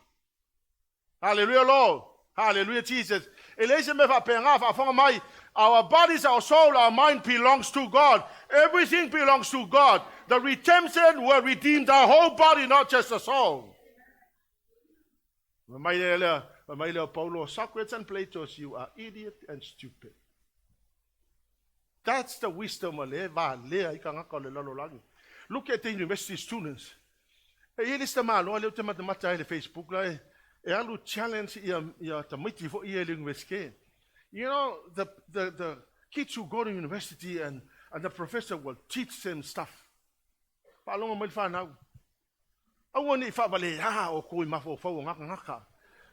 Hallelujah, Lord. Hallelujah, Jesus. E le se me fa penga fa mai. Our bodies, our soul, our mind belongs to God. Everything belongs to God. The redemption will redeem the whole body, not just the soul. Mai le mai le Paulo, Socrates and Plato, you are idiot and stupid. That's the wisdom o le va le ai ka ngaka le lalolagi. Look at the university students. E i le sta malo le te matamata ai le Facebook la e alu challenge ia tamaiti fo ia le university. The kids who go to university and the professor will teach them stuff. Whaalongo mai whanau. Aua ne i faavaleā outou i mafaufau o gagagaka.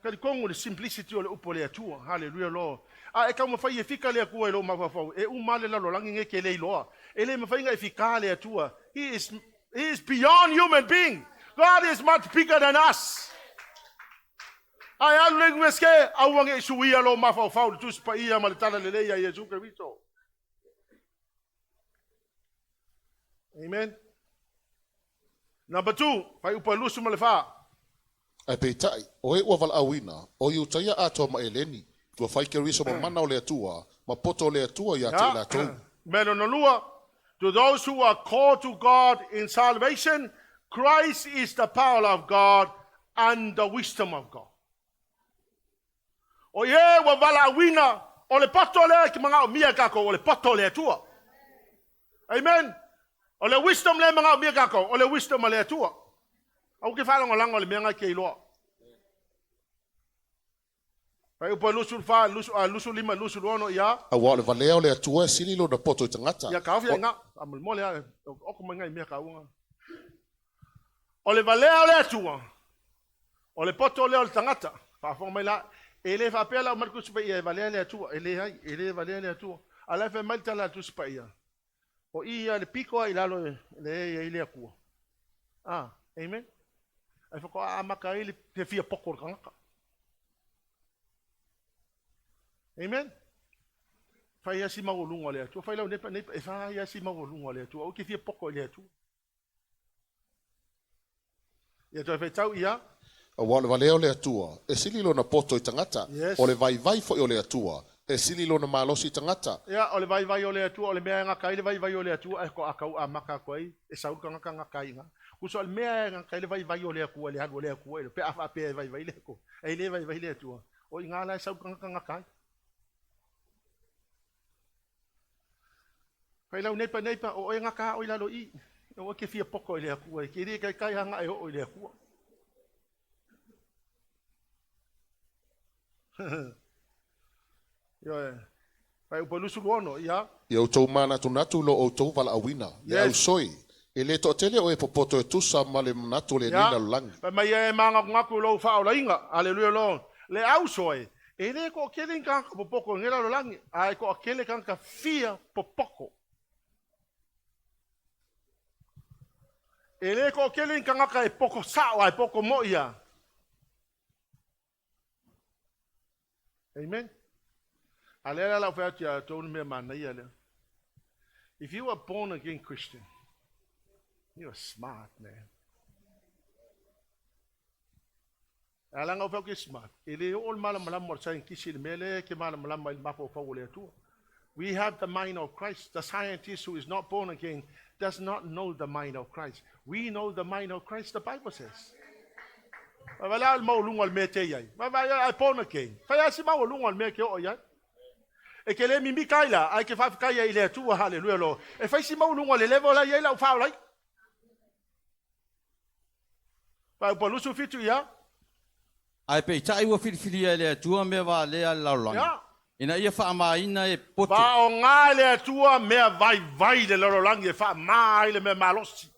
Talitonu i le simplicity o le upu a le Atua. Haleluia Lord. A e taumafai e fika le Atua i lou mafaufau, e uma lava le lalolagi nei e te le iloa. E le mafai ona e fika le Atua. He is beyond human being. God is much bigger than us. Ae alu le Iunivesite, aua ne i suia lou mafaufau i le Tusi Paia ma le Talalelei a Iesu Keriso. Amen. Number 2, fuaiupu 24. Ae peitai, o e ua valaauina, o Iutaia atoa ma Eleni, ua fai Keriso ma mana o le Atua, ma poto o le Atua ia te i latou. Mea lona lua, to those who are called to God in salvation, Christ is the power of God and the wisdom of God. O ie ua valaauina, o le poto lea ke manaomia e kākou, o le poto o le Atua. Amen. O le wisdom lea e manaomia e kākou, o le wisdom a le Atua. Aua e te faalagolago i le mea na e te iloa. Fuaiupu 24, 25, 26 ia. Auā o le valea o le Atua e sili lona poto i tagata. Ia taofi ai ngā, a molemole a, oko mai ngai mea taua ngā. O le valea o le Atua, o le poto lea o le tagata, faafofoga mai la, e le faapea la o mai le Tusi Paia e valea le Atua, e leai, e le valea le Atua. A la e fai mai le tala a le Tusi Paia, o i ia le pito a i lalo e le e ai le Atua. Ah, amen. Ai whaka'a amata ai le te fia poto o le tagata. Amen. Fai asi maualuga o le Atua. Fai lau neighbour, neighbour, e fai asi maualuga o le Atua. Aua e te fia poto i le Atua. Ia toe faitau ia. Auā o le valea o le Atua, e sili lona poto i tagata, o le vaivai foi o le Atua, e sili lona malosi i tagata. Ia, o le vaivai o le Atua, o le mea e gata ai le vaivai o le Atua, e faatoa amata atu ai, e sau le tagata gata ai i ina. Tusa o le mea e gata ai le vaivai o le Atua, le alu a le Atua, pe a faapea e vaivai le Atua, e le vaivai le Atua. O i ngā la e sau le tagata gata ai. Fai lau neighbour, neighbour, o oe gata a oe i lalo i i. Aua e te fia poto i le Atua, e te le taitai lava ona e oo i le Atua. Ioe. Fuaiupu 26, ia. Ia outou manatunatu i lo outou valaauina, le ausoi, e le toatele o e popoto e tusa ma le manatu o lenei lalolagi. Fai mai e manatunatu i lou faaolaina, aleluia Lord, le ausoe, e le toatele ni tagata popoto i lenei lalolagi, ae toatele tagata fia popoto. E le toatele ni tagata e poto sao ae poto mo'i a. Amen. A lea la lau fai atu ia outou le mea manaia lea. If you are born again Christian, you are smart, man. A laga ou fai atu ke smart, e le oo le malamalama o le scientist i le mea lea e te malamalama i le mafaufau o le Atua. We have the mind of Christ. The scientist who is not born again does not know the mind of Christ. We know the mind of Christ, the Bible says. Vaai le maualuga o le mea e te i ai. Vaai ai born again. Fai lava si maualuga o le mea e te oo i ai. E te le mimita ai la, ae te faafetai ai i le Atua, haleluia Lord. E fai si maualuga o le level la i ai lau faaola ai. Fuaiupu 27 ia. Ae peitai ua filifilia e le Atua mea valea a le lalolagi. Ina ia faamamaina e poto. Faaaoga e le Atua mea vaivai le lalolagi e faamama ai le mea malosi.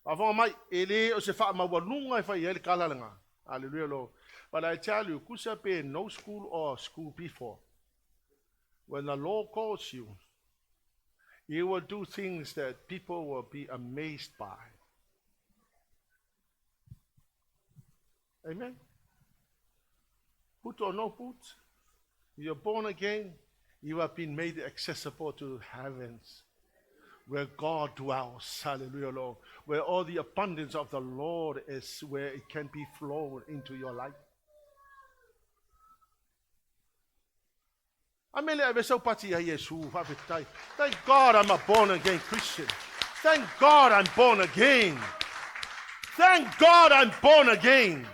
Faafofoga mai, e le o se faamaualuga e fai ai le tala lena. Hallelujah Lord. But I tell you, kusa pe no school or school before, when the Lord calls you, you will do things that people will be amazed by. Amen. Put or no put, you're born again, you have been made accessible to heavens, where God dwells. Hallelujah, Lord. Where all the abundance of the Lord is, where it can be flowed into your life. Amene ave sau pati ia Iesu, faafetai. Thank God I'm a born again Christian. Thank God I'm born again. Thank God I'm born again.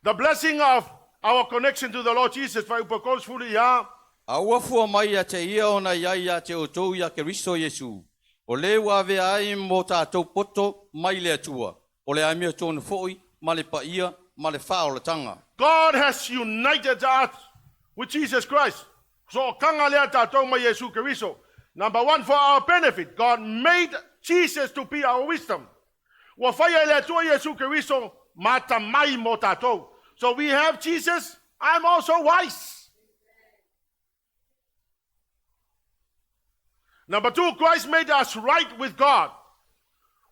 The blessing of our connection to the Lord Jesus, fuaiupu 30 ia. A ua fua mai ia te ia ona i ai ia te outou ia Keriso Iesu, o le ua avea ai mo tatou poto mai le Atua, o le amiotonu foi ma le paia ma le faaolataga. God has united us with Jesus Christ. Sootaga lea tatou ma Iesu Keriso. Number one, for our benefit, God made Jesus to be our wisdom. Ua faia e le Atua Iesu Keriso ma atamai mo tatou. So we have Jesus, I'm also wise. Number two, Christ made us right with God.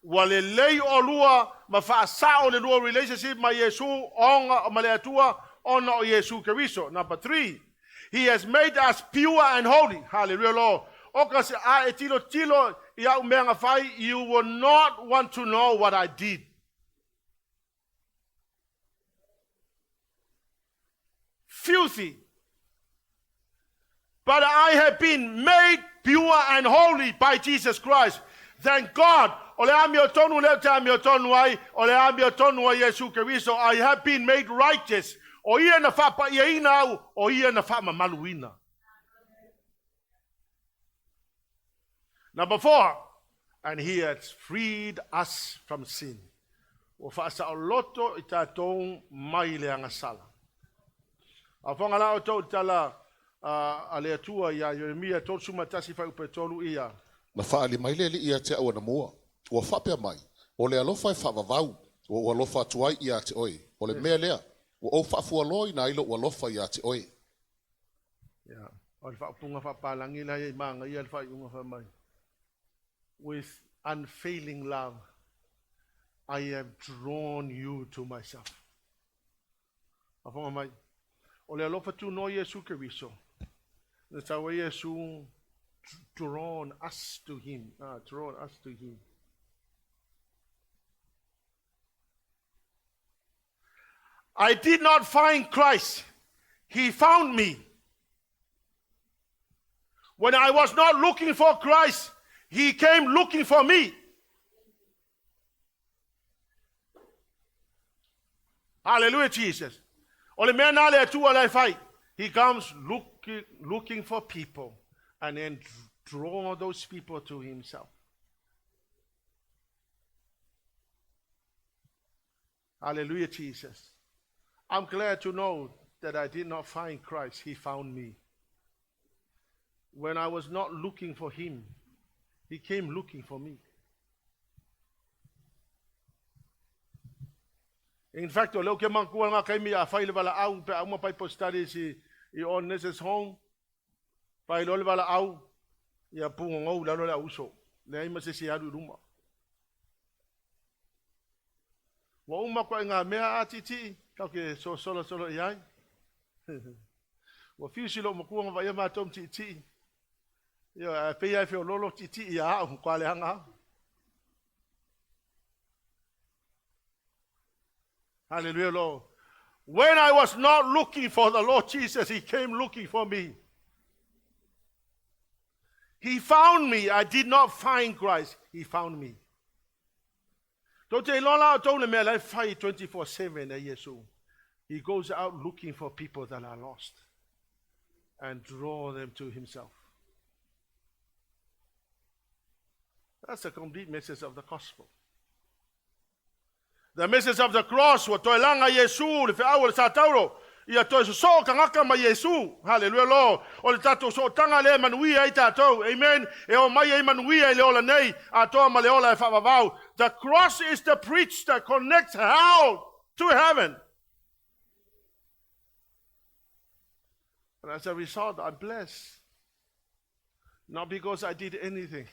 Ua lelei olua ma faasao le lua relationship ma Iesu ona ma le Atua ona o Iesu Keriso. Number three, He has made us pure and holy. Hallelujah, Lord. O ka se a e tilo tilo i au mea nga fai, you will not want to know what I did. Filthy. But I have been made pure and holy by Jesus Christ. Thank God. O le amiotonu lea te amiotonu ai, o le amiotonu a Iesu Keriso. I have been made righteous. O ia na faapaiaina au, o ia na faamamaluina. Number four, and he has freed us from sin. Ua faasaoloto i tatou mai le agasala. A fofoga la outou i le tala a le Atua iā Ieremia 31 fuaiupu 3 ia. Na faaali mai le Alii ia te au anamua, ua faapea mai, O le alofa e faavavau, ua ou alofa atu ai ia te oe, o le mea lea, ua ou faafualoaina ai lou alofa ia te oe. Ia, o le faaupuga faapalagi la ia i magaia le faaiuga fai mai, With unfailing love I have drawn you to myself. Faafofoga mai, o le alofa tunoa Iesu Keriso, na tau ai Iesu drawn us to him, drawn us to him. I did not find Christ. He found me. When I was not looking for Christ, he came looking for me. Hallelujah, Jesus. O le mea na le Atua la e fai. He comes looking for people and then draw those people to himself. Hallelujah, Jesus. I'm glad to know that I did not find Christ. He found me. When I was not looking for him, he came looking for me. In fact, o lea ou ke manatua nga taimi a fai le valaau pe a uma Bible studies i all nurses home, fai loa le valaau, ia pugogou i lalo le auuso, leai ma se isi e alu i luma. Ua uma koe ngā mea a tiitii, tau ke sosola solo i ai. Ua fiu si lou matua na vaaia matou ma tiitii. Ioe, ae pei lava e feoloolo tiitii ia au, matua leaga lava. Hallelujah, Lord. When I was not looking for the Lord Jesus, he came looking for me. He found me. I did not find Christ. He found me. Tou te iloa la outou le mea la e fai 24/7 e Iesu. He goes out looking for people that are lost and draw them to himself. That's the complete message of the gospel. The message of the cross, ua toe laga Iesu, le feau o le Satauro, ia toe sosoo tagata ma Iesu. Haleluia Lord. O le tatou sootaga lea e manuia ai tatou. Amen. E oo mai ai manuia i le ola nei, atoa ma le ola e faavavau. The cross is the bridge that connects hell to heaven. And as a result, I'm blessed. Not because I did anything,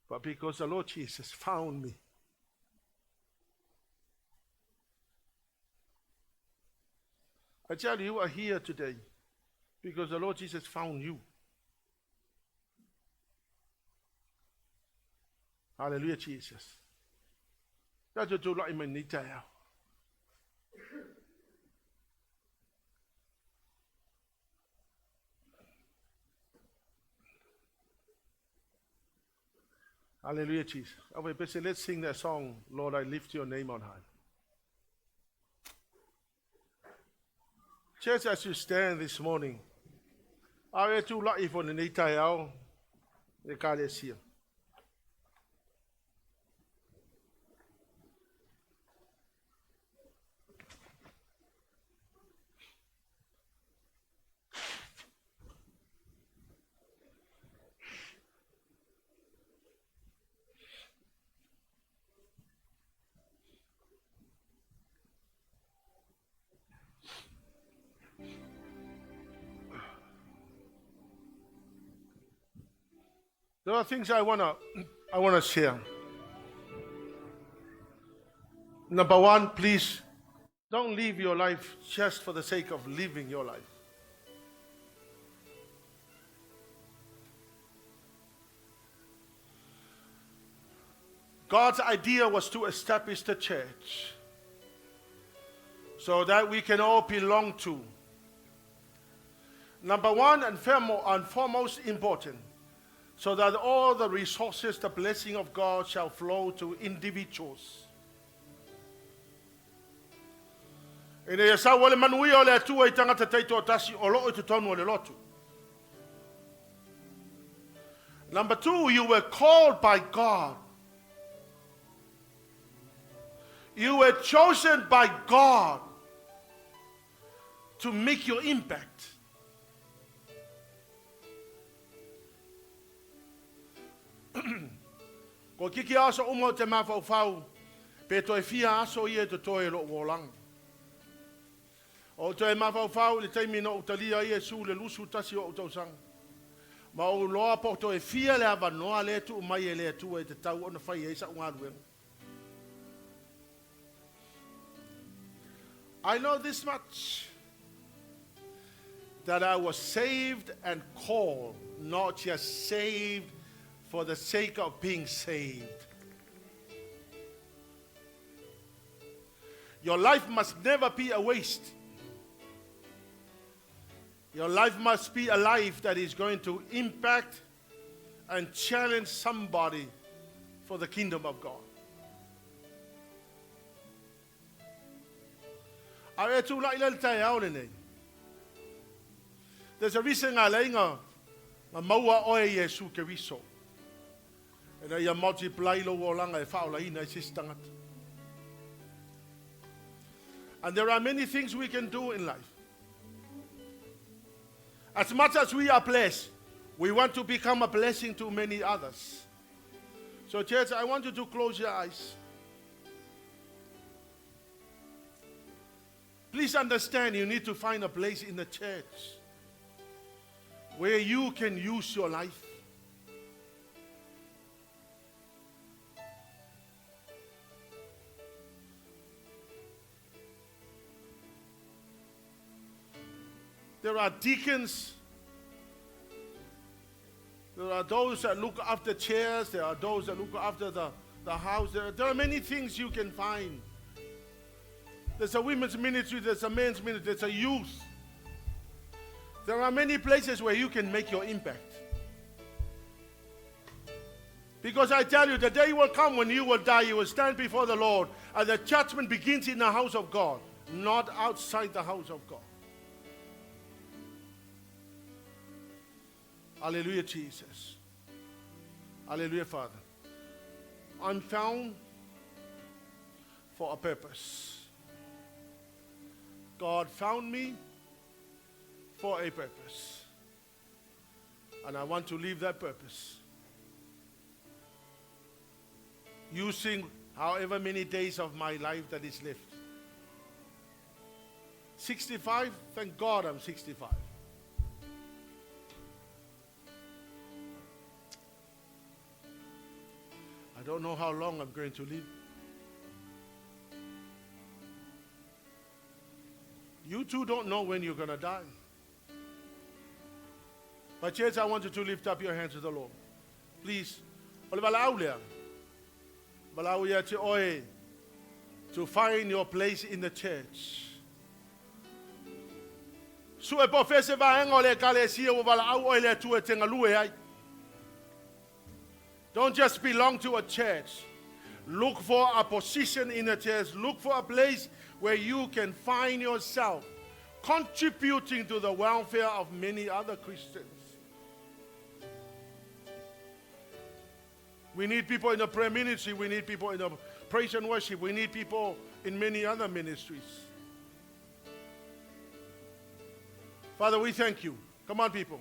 but because the Lord Jesus found me. I tell you, you are here today because the Lord Jesus found you. Hallelujah, Jesus. Tatou tulai mai nei taeao. Hallelujah, Jesus. Oh, wait, let's sing that song, Lord, I lift your name on high. Church, as you stand this morning, a e tulai fo lenei taeao e ekalesia. There are things I wanna share. Number one, please don't live your life just for the sake of living your life. God's idea was to establish the church so that we can all belong to. Number one and foremost important, so that all the resources, the blessing of God shall flow to individuals. Ina ia sau o le manuia o le Atua i tagata taitoatasi o loo i totonu o le lotu. Number two, you were called by God. You were chosen by God to make your impact. Ko kiki aso uma o te mafaufau, pe toe fia aso ia e totoe e lou olaga. O toe mafaufau le taimi na ou talia ai Iesu le 21 o ou tausaga. Ma ou loa po toe fia le avanoa lea tuu mai e le Atua e tatau ona fai ai sa'u galuega. I know this much, that I was saved and called, not just saved for the sake of being saved. Your life must never be a waste. Your life must be a life that is going to impact and challenge somebody for the kingdom of God. A e tū lai le taeao lenei. There's a reason nga leinga nga maua oe Iesu Keriso. Ina ia multiply lo olanga e whaolaina i se tangata. And there are many things we can do in life. As much as we are blessed, we want to become a blessing to many others. So, church, I want you to close your eyes. Please understand you need to find a place in the church where you can use your life. There are deacons. There are those that look after chairs. There are those that look after the house. There are many things you can find. There's a women's ministry, there's a men's ministry, there's a youth. There are many places where you can make your impact. Because I tell you, the day will come when you will die, you will stand before the Lord, and the judgment begins in the house of God, not outside the house of God. Hallelujah, Jesus. Hallelujah, Father. I'm found for a purpose. God found me for a purpose. And I want to live that purpose. Using however many days of my life that is left. 65, thank God I'm 65. I don't know how long I'm going to live. You too don't know when you're going to die. But church, I want you to lift up your hands to the Lord. Please. O le valaau lea. Valaau ia te oe to find your place in the church. Sue po fese vaenga o le ekalesia ua valaau oe le Atua e te galue ai. Don't just belong to a church. Look for a position in the church. Look for a place where you can find yourself contributing to the welfare of many other Christians. We need people in the prayer ministry. We need people in the praise and worship. We need people in many other ministries. Father, we thank you. Come on, people.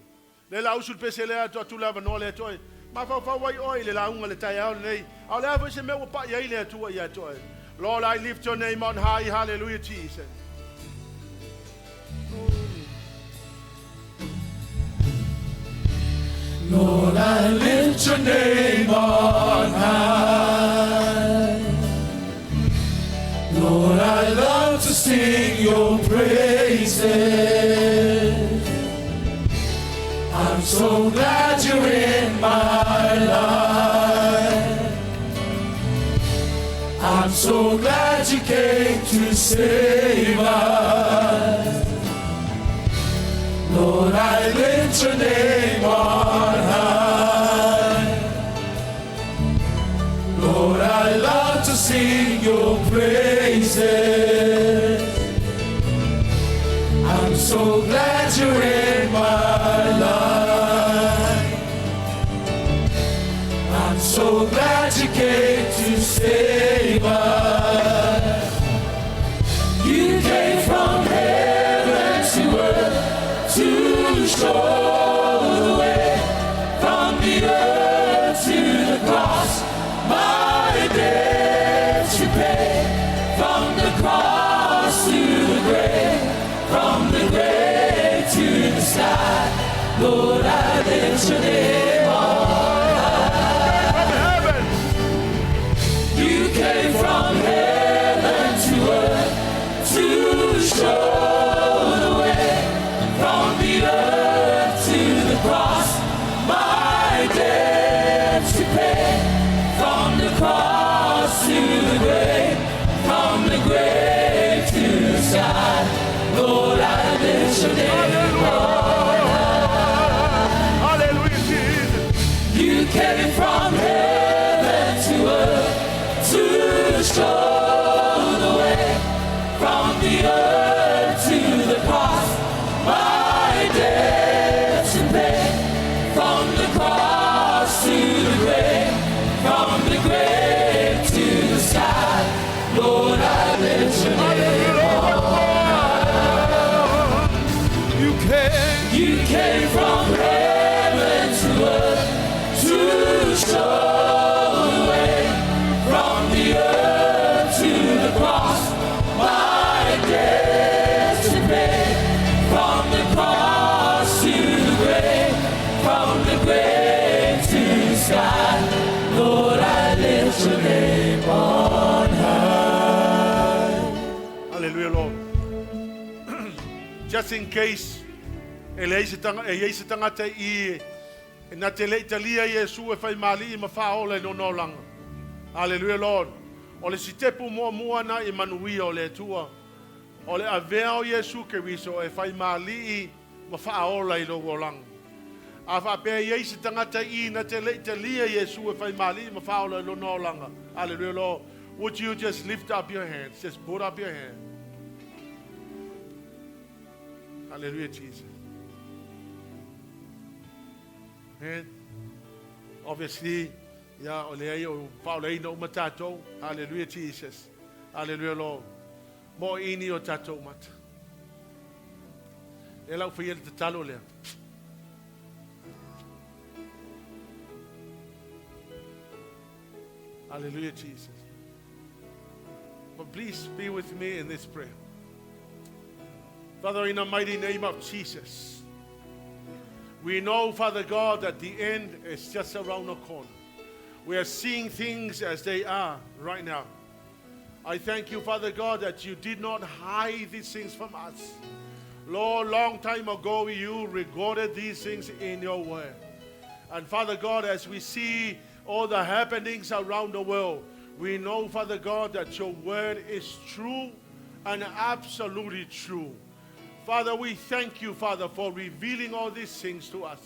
Le lau sul pese le atu atu lava no le atu. Ma fa fa wai oi le launga le tai au nei. Au le afu se me ua pa iai le atu ia atu. Lord, I lift your name on high. Hallelujah, Jesus. Lord, I lift lift your name on high. Lord, I love to sing your praises. I'm so glad you're in my life. I'm so glad you came to save us. Lord, I lift your name on high. Lord, I love to sing your praises. I'm so glad you're in my life. I'm so glad you came to save us. You came from heaven to earth to show the way. From the earth to the cross, my debt to pay. From the cross to the grave, from the grave to the sky. Lord, I lift your name on high. From heaven. You came from heaven to earth to show the way. From the earth to the cross, my debt to pay. From the cross to the grave, from the grave to the sky. Lord, I lift your name on high. Hallelujah, Jesus. You came from heaven to earth to show the way. From the earth to the cross, my debt to pay. From the cross to the grave, from the grave to the sky. Lord, I lift your name on high. You came. You came from heaven to earth to show the way. From the earth to the cross, my debt to pay. From the cross to the grave, from the grave to the sky. Lord, I lift your name on high. Hallelujah, Lord. Just in case, e leai se tanga, e iai se tagata i e na te le i talia Iesu e fai ma Alii ma Faaola i lona olaga. Hallelujah, Lord. O le sitepu muamua na i manuia o le Atua. O le avea o Iesu Keriso e fai ma Alii ma Faaola i lou olaga. A faapea iai se tagata i na te le i talia Iesu e fai ma Alii ma Faaola i lona olaga. Hallelujah, Lord. Would you just lift up your hands? Just put up your hand. Hallelujah, Jesus. And obviously, ia, o le ai o faaolaina uma tatou. Hallelujah, Jesus. Hallelujah, Lord. Mo ini o tatou mata. E lau faia le tatalo lea. Hallelujah, Jesus. But please be with me in this prayer. Father, in the mighty name of Jesus, we know, Father God, that the end is just around the corner. We are seeing things as they are right now. I thank you, Father God, that you did not hide these things from us. Lord, long time ago, you recorded these things in your word. And Father God, as we see all the happenings around the world, we know, Father God, that your word is true and absolutely true. Father, we thank you, Father, for revealing all these things to us.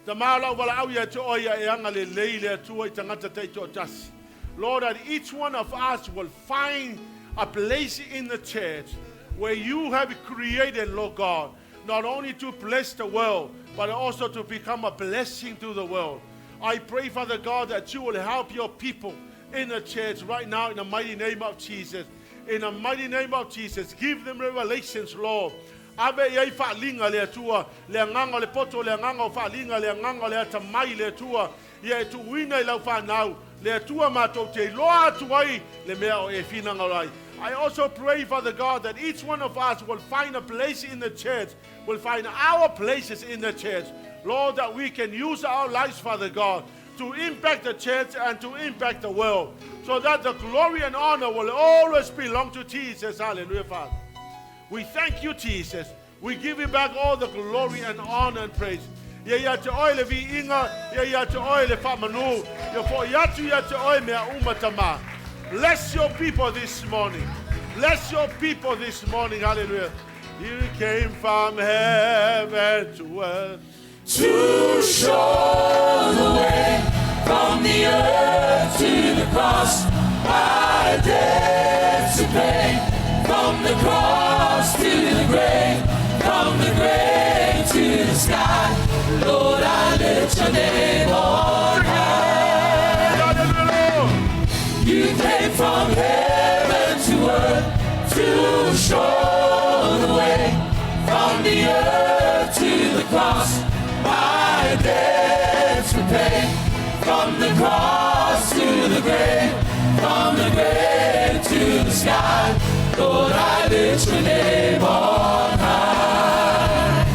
Tama lau valaau ia te oe ia e agalelei le Atua i tagata taitoatasi. Lord, that each one of us will find a place in the church where you have created, Lord God, not only to bless the world, but also to become a blessing to the world. I pray, Father God, that you will help your people in the church right now in the mighty name of Jesus. In the mighty name of Jesus, give them revelations, Lord. Ave i ai faaliga le Atua, le agaga o le poto, le agaga o faaliga, le agaga o le atamai le Atua, ia e tuuina i lau fanau, le Atua matou te iloa atu ai le mea o e finagalo ai. I also pray, Father God, that each one of us will find a place in the church, will find our places in the church. Lord, that we can use our lives, Father God, to impact the church and to impact the world, so that the glory and honor will always belong to Jesus. Hallelujah, Father. We thank you, Jesus. We give you back all the glory and honor and praise. Ia ia te oe le viiga, ia ia te oe le faamanu, ia fo'i atu ia te oe mea uma Tamā. Bless your people this morning. Bless your people this morning. Hallelujah. You came from heaven to earth to show the way from the earth to the cross, my debt to pay. From the cross to the grave, from the grave to the sky. Lord, I lift your name on high. Hallelujah. You came from heaven to earth to show the way from the earth to the cross, my debts were paid. From the cross to the grave, from the grave to the sky. Lord, I lift your name on high.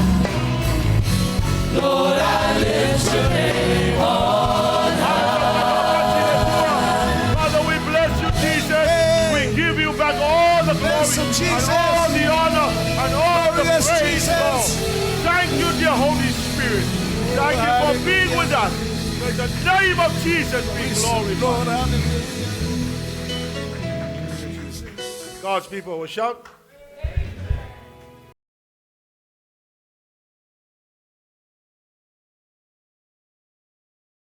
Lord, I lift your name on high. Father, we bless you, Jesus. We give you back all the glory Bless you, Jesus. and all the honor and all the Glorious praise, Jesus. Lord. Thank you, dear Holy Spirit. Thank you for being with us. May the name of Jesus be glorified. Lord, hallelujah. God's people will shout.